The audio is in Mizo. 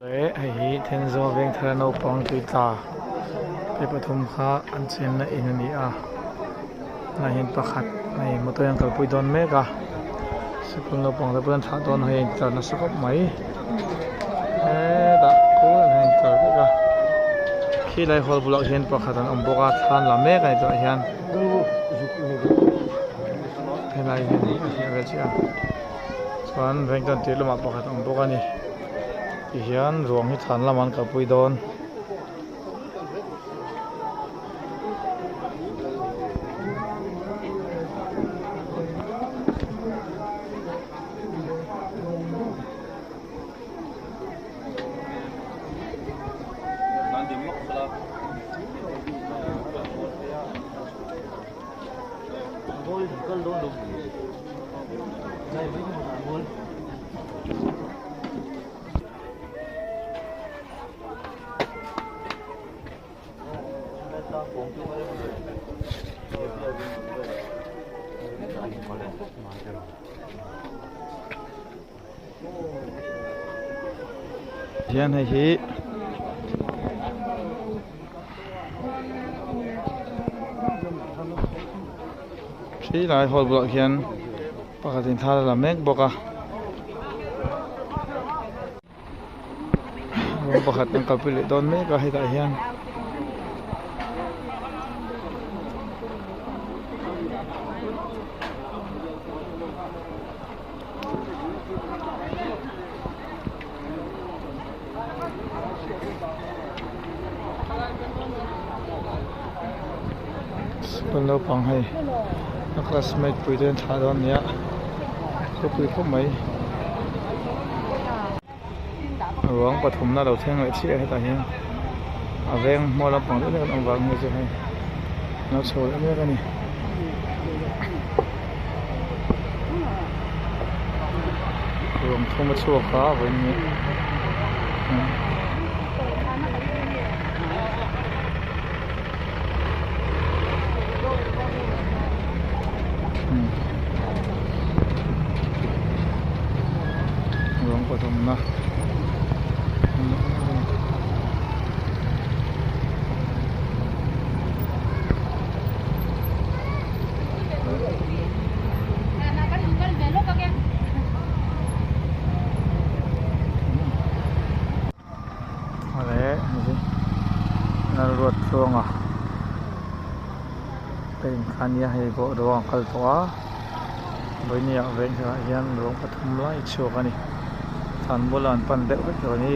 Leh hei hi Thenzawl Vengthar naupang tui tla te pathum kha an chenna in a ni a tunah hian pakhat hei motor hian kalpui dawn mek a sikul naupang te pawh an thlah dawn hei a intlar nasa khawp mai hetah khuan a intlar vek a khilai hall bulah khian pakhat an awm bawk a thla an la mek a ni tunah hian helai hian a hliah vel chiah a chuan vengtan tir lamah pakhat a awm bawk a ni. Tihian ruang hi thlan lamah an kalpui dawn. Hian hei hi khi lai hall bulah khian pakhat in thla la mek bawk a. Rawng pakhat an kalpui leh dawn mek a hetah hian sikul naupang hei a classmate pui te an thlah dawn a ni a khawpui khawp mai. Ruang pathumna lo thleng leh chiah hetah hian a veng hma lampang deuh deuh an awm vang nge chu hei an lo chho leh mek a ni. Ruang thum a chhuak a vawiin hi Ruang pathumna Lalruattluanga te inkhan nia hei pawh ruang a kal tawh a vawinia veng hrangah hian ruang pathum lai chhuak a ni thlan bulah an pan deuh vek tawh a ni.